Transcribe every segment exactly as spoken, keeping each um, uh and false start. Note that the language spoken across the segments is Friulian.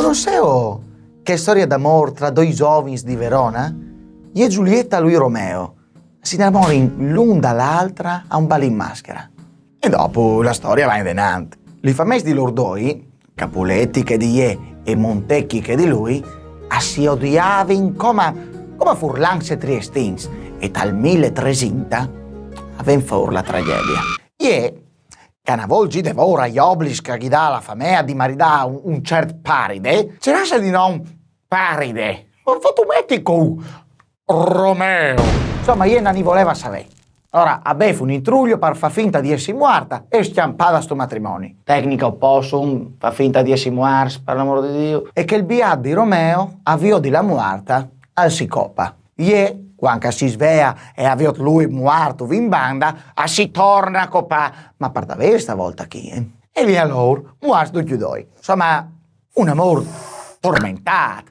Conosseu chê storia d'amôr tra doi zovins di Verona? Jê Giulietta e lui Romeo si inamorin l'un da l'altra a un bal in maschera. E dopu la storia va indenant. Li fameis di lôr doi, Capuletti chê di jê e Montecchi chê di lui, a si odiavin coma, coma furlans e triestins, e tal mil e tresinta a ven fôr la tragedia. Jê, ch'a na volt gì de vôr ai oblis ch'a ghi dà a la famea di maridâ un, un cert Paride, ce lassa di non Paride, un fotumeticu Romeo. Insoma, jê no ni voleva savê. Alora a bef un intruglio par fâ finta di jessi muarta e scjampâ da stu matrimoni. Tecnica opossum, fâ finta di jessi muarts, par l'amôr di Diu. E chel biât di Romeo a viodi la muarta al si copa. Jê, cuant ch'a si svea e a viôt lui muart vin in banda, a si torna a copâ, ma par davêr sta volta chi, eh? E via lôr, muarts ducj i doi. Insoma, un amôr tormentât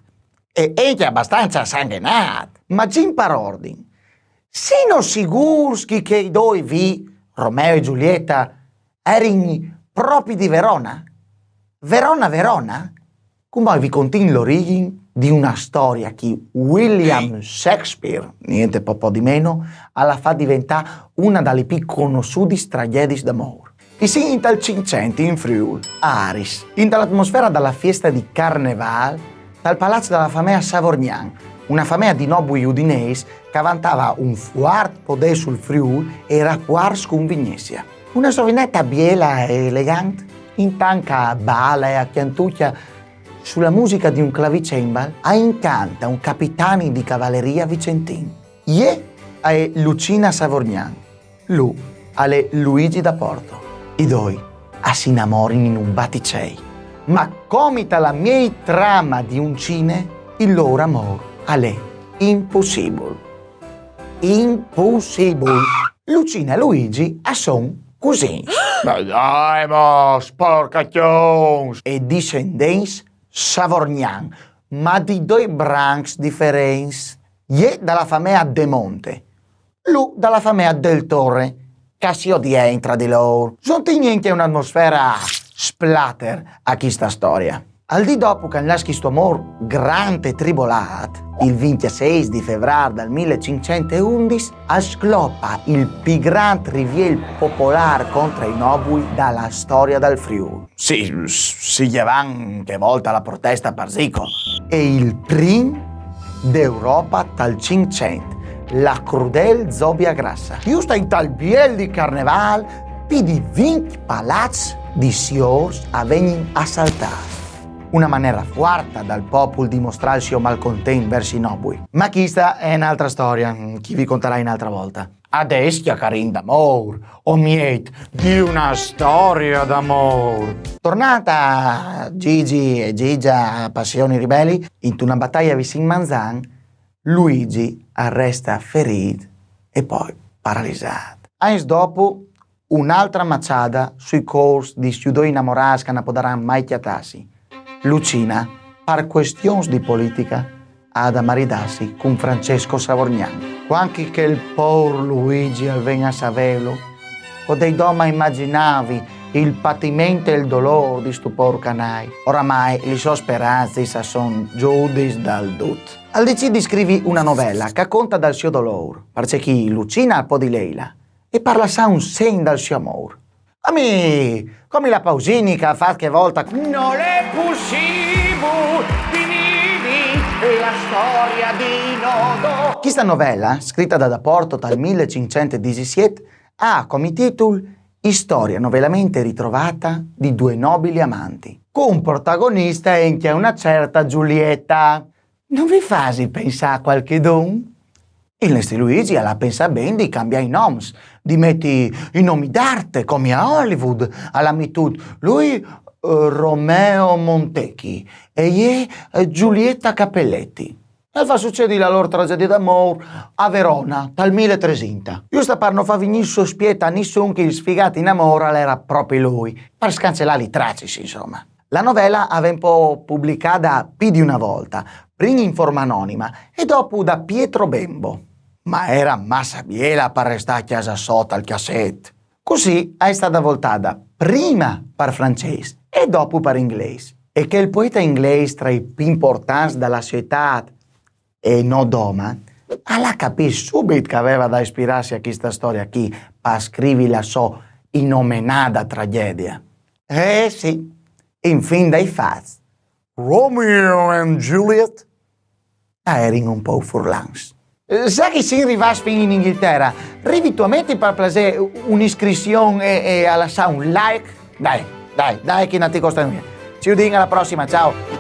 e encje abastanza sanghenât. Ma ghjin par ordin. Sino sigûrs chi chei doi vi, Romeo e Giulietta, a jerin propit di Verona? Verona, Verona? Cumò vi contìn l'origin di una storia chi William Shakespeare, niente po po di meno, al à fat deventâ una da li pi conossudis tragediis d'amôr. I sin intal Cinccent in Friûl, a Aris, inta l'atmosfera da la fiesta di Carnevâl, tal palaç da la famea Savorgnan, una famea di nobui udinês ch'a vantava un fuart podê sul Friûl e rapuarts cun Vignesia. Una zovineta biela e elegant, intant ch'a bala e a cjantucja su la musica di un clavicembal, a incanta un capitani di cavaleria vicentin. Jê a è Lucina Savorgnan, lu al è Luigi da Porto. I doi a si inamorin in un baticei. Ma coma inta la miei trama di un cine, il lôr amôr al è impussibul. Impussibul. Lucina e Luigi a son cusins. Ma dai mo, sporcacjons! E discendents Savorgnan, ma di doi brancs diferents. Jê da la famea De Monte, lu da la famea Del Torre, ch'a si odiein tra di lôr. Zontìn encje un'atmosfera splatter a chista storia. Al dì dopo ch'a nascje stu amôr grant e tribolât, il vincjeseis di Fevrâr dal mil cinccent e undis, al sclopa il pi grant riviel popolâr contra i nobui da la storia dal Friûl. Sì, sì, che van che volta la protesta par Zico. E il prin d'Europa tal Cinccent, la crudel zobia grassa. Justa intal biel di Carnevâl, pi di vincj palaçs di siôrs a vegnin assaltâts. Una manera fuarta dal popul di mostrâ il siô malcontent vers i nobui. Ma chista a è n'altra storia, chi vi contarai n'altra volta. Adès cjacarìn d'amôr, o miet, di una storia d'amôr. Tornant a Gigi e Gigia, Passioni ribelli, intuna bataia visin Manzan, Luigi al resta ferît e po paralisât. Agns dopo, un'altra maçada sui cûrs di sti doi inamorâts ch'a no podaran mai cjatâsi. Lucina, par cuestions di politica, a à da maridâsi cun Francesco Savorgnan. Cuant che chel pôr Luigi al ven a savêlu, podei doma imagjinâvi il patiment e il dolôr di stu pôr canai. Oramai lis sôs sperancis a son zudis dal dut. Al decît di scrivi una novela ch'a conta dal siô dolôr, parcè che Lucina al podi leila e par lassâ un segn dal siô amôr. Come, come la Pausini ch'a à fat che volta. Nol è pussibul, finidi la storia di no do. Chista novela, scrita da Da Porto tal mil cinccent e disisiet, a à come titul Istoria novelamente ritrovata di due nobili amanti, cun protagonista encje una certa Giulietta. No vi fasi pensâ a cualchidun? Il nestri Luigi al à pensât ben di cambiâ i noms, di meti i nomi d'arte, come a Hollywood, al à metût lui, eh, Romeo Montecchi e jê, eh, Giulietta Cappelletti. Al fâs sucedi la lôr tragedia d'amôr a Verona, tal mil e tresinta. Justa par no fâ vignî sospiet a nissun che il sfigât inamôr al era propit lui, par scancelâ lis tracis, insoma. La novela a ven po publicada pi di una volta, prin in forma anonima e dopo da Pietro Bembo. Ma a era massa biela par restâ a cjasa sô tal cjasset. Cussì a è stada voltada prima par francês e dopo par inglês. E che il poeta inglês tra i più importants della società, e no doma, al à capît subit che al veva da ispirâsi a chesta storia chi par scrivi la sô inomenada tragedia. Eh sì, in fin dai fats, Romeo e Juliet a jerin un pôc furlans. Eh, za che i sin rivâts fin in Inghiltera, rivi tu a meti par plasê un'iscrizion e, e a lassâ un like? Dai, dai, dai, che no ti costa nuia. Ci viodìn a la prossima, ciao!